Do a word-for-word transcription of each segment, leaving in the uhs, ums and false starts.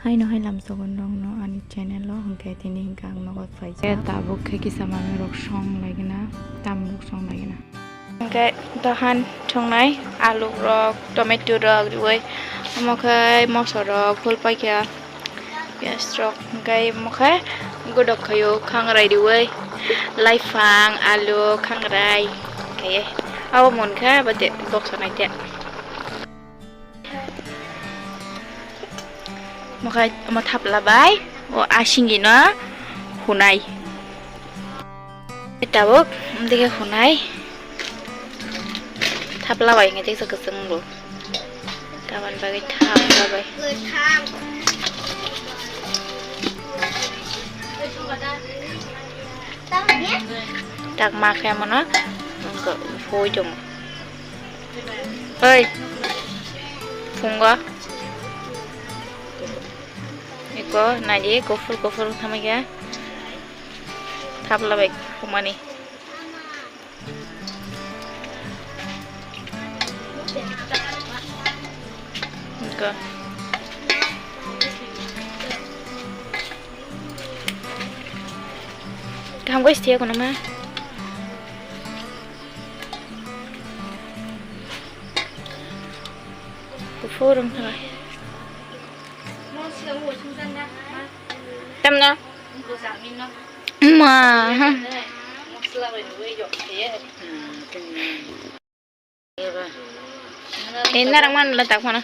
Haino hai lamsogo nokno ani channel o, hwnkhe tini hwnkhe ang nogo phaijak. Tabuk khe kisa manwi rok song laigwna, tam rok song laigwna. Hwnkhe dohan thwngnai alu rok, tomato rok riwi, omo khe moso rok phul paikha, piyaj rok, hwnkhe omo khe godok khaio khangrai riwi, laiphang, alu, khangrai khe abo munkha abo de box o naite. Mokhai omo thapla bai o asingino hunai. Tabuk omdike hunai. Thapla bai hwnkhe teksa kwchwng bo. Tamoni bagwi thapla bai. Tak ma khe mono phoi tongo. Oi. Phungo. Eko naidi kuphur kuphur wngkha khe. Thapla bai phumani. Eko. Kaham khe sitiyako nangma. Kuphur wngkha. Tamno? Ma. Eh, narang man la tak mana.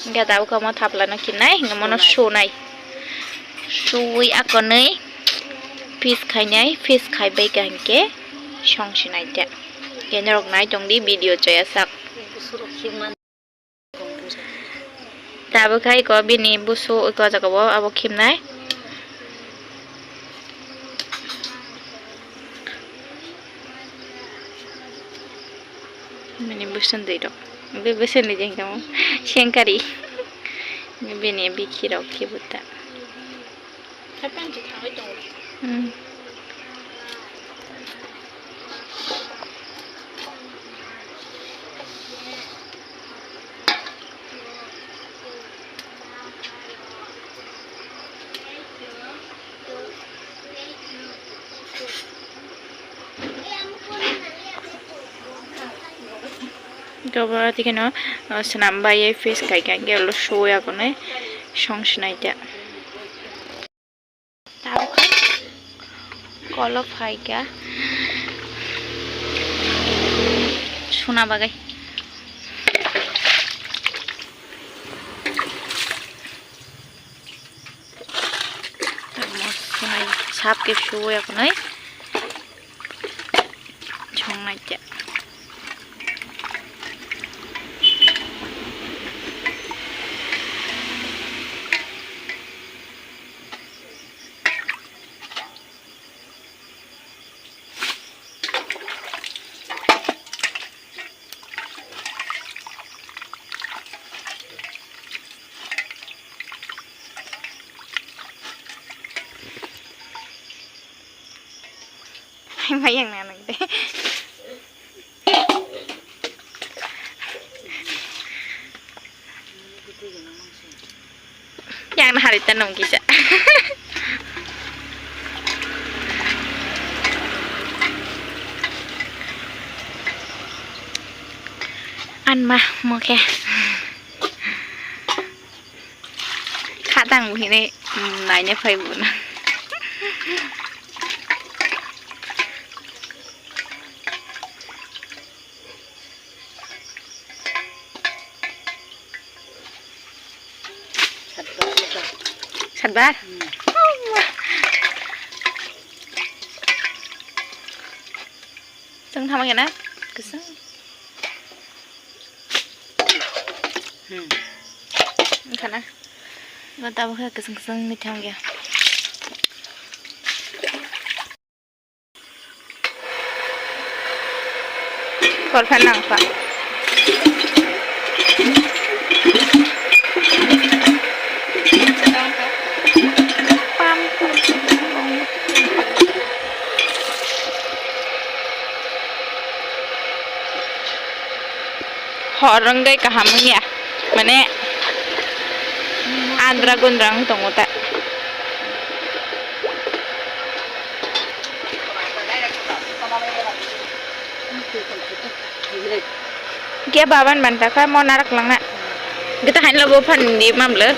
Hingke tabuk omo thapla no kinai, hingke mono sunai. Sui akonoi piece khainai, piece khaibai ka hingke song sinai te. Hingke norok nai tongdi video chaya sak. Tabuk hai ko bini busu iko jaga o abo khimnai. Bini bwswndwi rok. Be bwswndwi jeng tamo. Sengkari. Bini bikhi rok khe buta. Hmm. Gabati kheno, ah, swnam bai ye face kai kai ke lo show ya kone song sinai ta. Tabuk kolo phaikha suna bagwi. Tamo sunai sap ke suya kunai. Chongnai te. Hai, mayang na nang de. Yang na hari tanong kisa. Anma moke. Khatang hinwi naina phai buno. Satbar? Hmm. Chwng thama kena? Kwchwng. Hmm. Wngkha na? Bo tabuk khe kwchwng kwchwng wngwi thang ya. Kor phan nang pha. Hor wngwi kaham wngya, mane, Andra gundra wng tongo ta. Khe baban manta kha mo narak langna. Gita hain lo bo phan di mamle.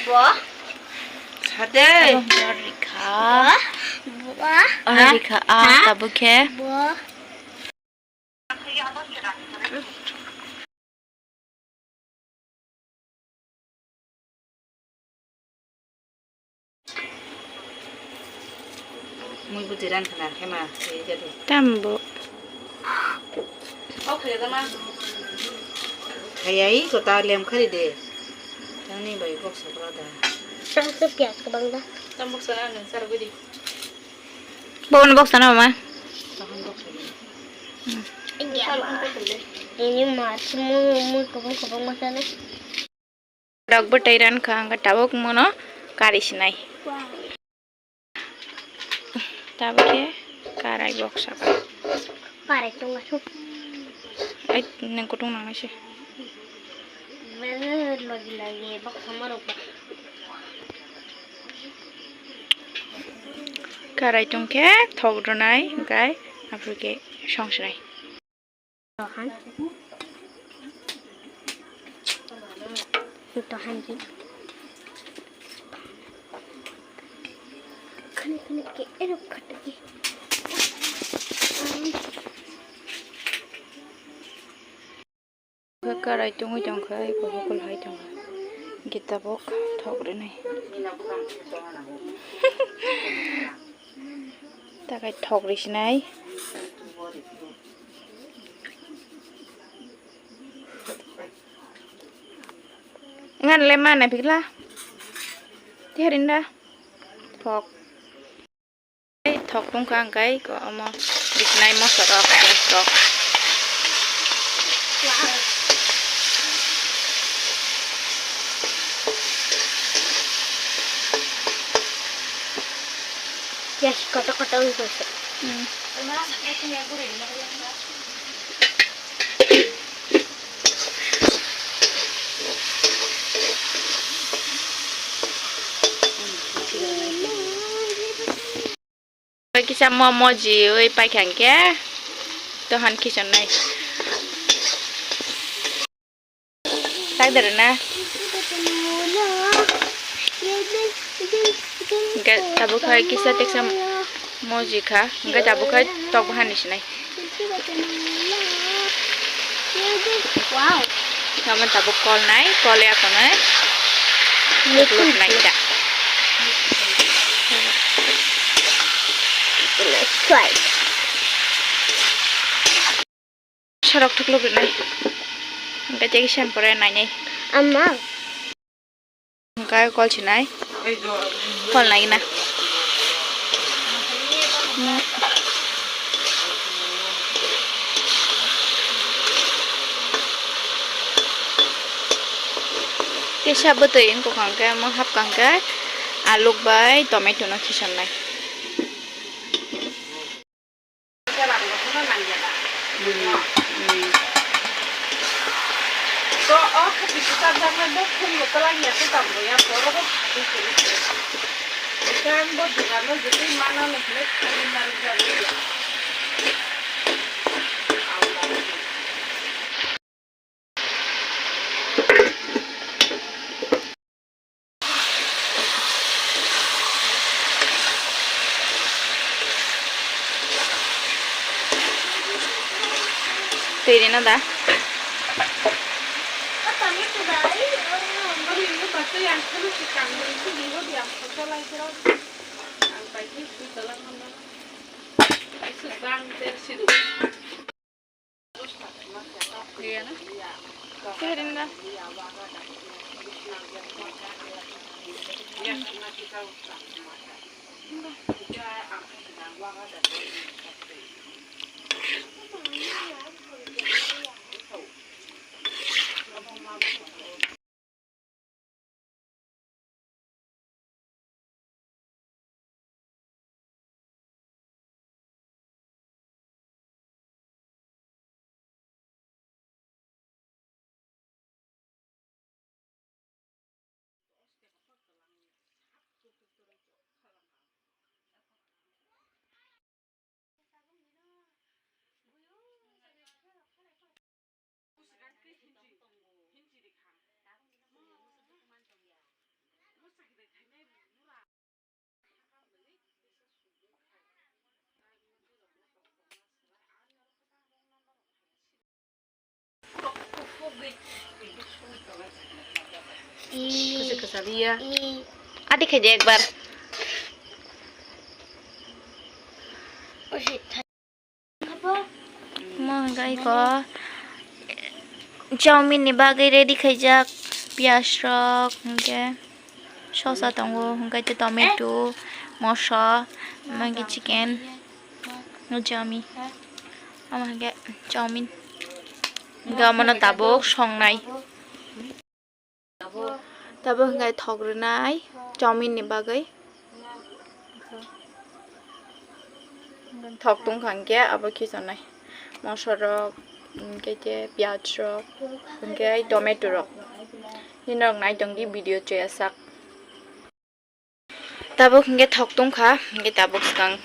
Bo. Sade. Rikha. Bo. Rikha a tabuk khe. Bo. Mui bwtwi ran khna khe ma khe jadu. Tambo. Khayai kota lem khari de. Tangni bai boksa bra da. Tang se pyas kwbang da. Tam boksa na nang sar gudi. Bawon boksa na mama. Tang boksa. Ini ma si mu mu kwbang kwbang masa na. Rok bwtai ran kha, hwnkhe tabuk mono kari sinai. Tabuk khe karai boksa kha. Karai tongo su. Ai, nang kutung nang nai se. Logi logi boksa morok ba. Karai tong khe thok rwnai, hwnkhe aphuru khe song sinai. Tohan. Tohan ji. Khani khani ke erok khata ke. Karai tongwi tongkha, eko hokol hai tongkha. Gita bok thok rwnai. Takai thok rwsinai. Ngan le mana pigla. Tiharinda. Thok. Thok tongkha hwnkhe omo riknai moso rok, rok. Yes, kotor kotor wngkha se. Hmm. Kisa momo ji oi paikha hwnkhe tohan khisonnai. Sak dere na. Hwnkhe tabuk hai kisa teksa moji kha, hwnkhe tabuk hai tok bahani sinai. Wow. Tamo tabuk kol nai, kol ya kono. Lut nai ta. Let's try. Sorok thukluk rinai. Hwnkhe tei kisa pore nainai. Ama. Hwnkhe kol sinai. Kol naina. Kisa bwtwi wngkha hwnkhe, omo hapkha hwnkhe aluk bai tomato no khisannai. Twi rina da? Adi khaidi ekbar. Mo hwnka iko chowmin ni bagwi ready khaijak, piyaj rok, hwnkhe sosa tongo, hwnkhe tei tomato, moso, hwnkhe chicken, chowmin, omo hwnkhe chowmin, hwnkhe omono tabuk songnai. Tabuk hwnkhe thok rwnai chowmin ni bagwi. Thok tongkha hwnkhe abo khichonai. Moso rok, hwnkhe khe piyaj rok, hwnkhe tomato rok. Nini rok nai tongdi video chaya sak. Tabuk hwnkhe thok tongkha, hwnkhe tabuk swkang.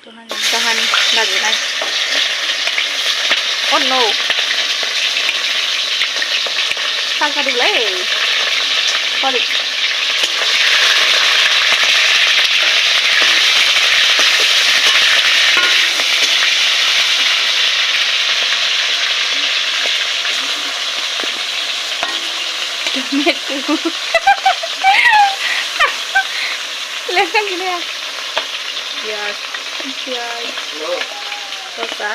Tohan, tohan bajinai. Oh no. Salsa dulai. Sorry. Tomato. Lekha gini ya. Piyaj. Piyaj. Sosa.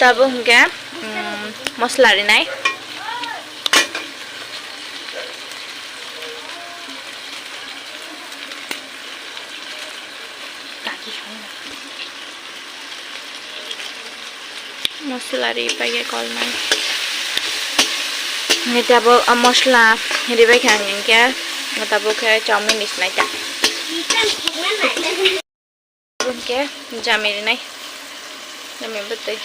Tabuk hwnkhe, mm, mosla rinai. Mosla ri paikhe kolnai. Hwnkhe tabuk, ah, mosla ribaikha hwnkhe, tabuk khe chowmin ni swnai ta. Hwnkhe jami rinai. Jami bwtwi.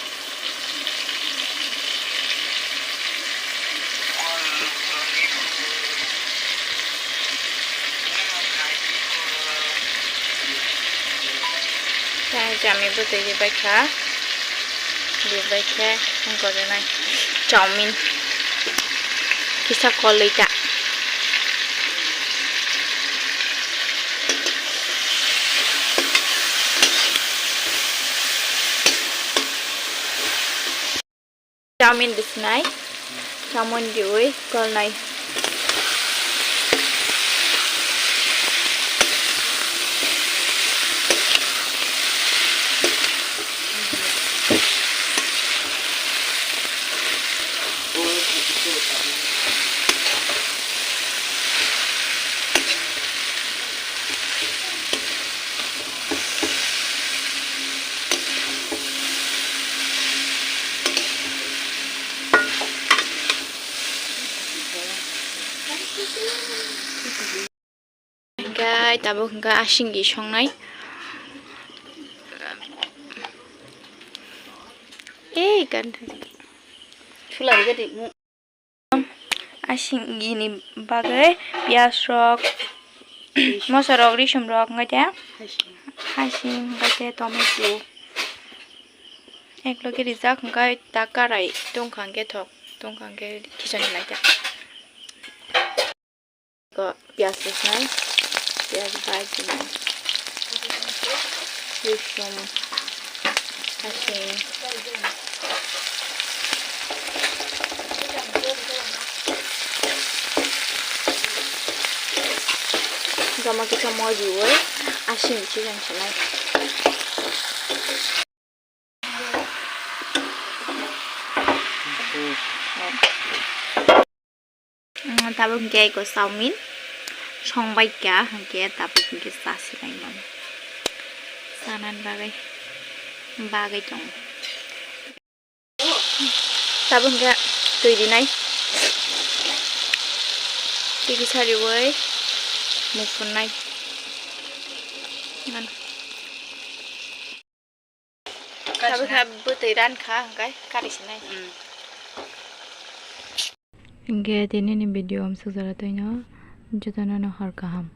Tei jami bwtwi ribaikha. Ribaikhe wngkha rinai chowmin kisa kolwi ta. Chowmin bisinai, chowmin riwi kolnai. Hingke tabuk hingke asingni songnai. Ei ganda. Asingni bagwi piyaj rok, moso rok, risum rok, hingke te hasing, hingke te tomato. Ekloge rijak, hingke ta karai tongkha, hingke thok tongkha, hingke khichon hinai ta. Ko piyaj rwknai, piyaj bai rwknai. Rwsong, hasing. Joma kisa mojiwi, asing si jang sinai. Mm, tabuk hingke eko chowmin songbaikha, hingke tabuk hingke chasinai mano. Chanani bagwi, bagwi tongo. Tabuk hingke twi rinai. Twi kisa riwi mukhunnai. Kha bwthwi ran kha hwnkhe kari sinai. Hwnkhe tinini video amsuk jora twino jotono no hor kaham.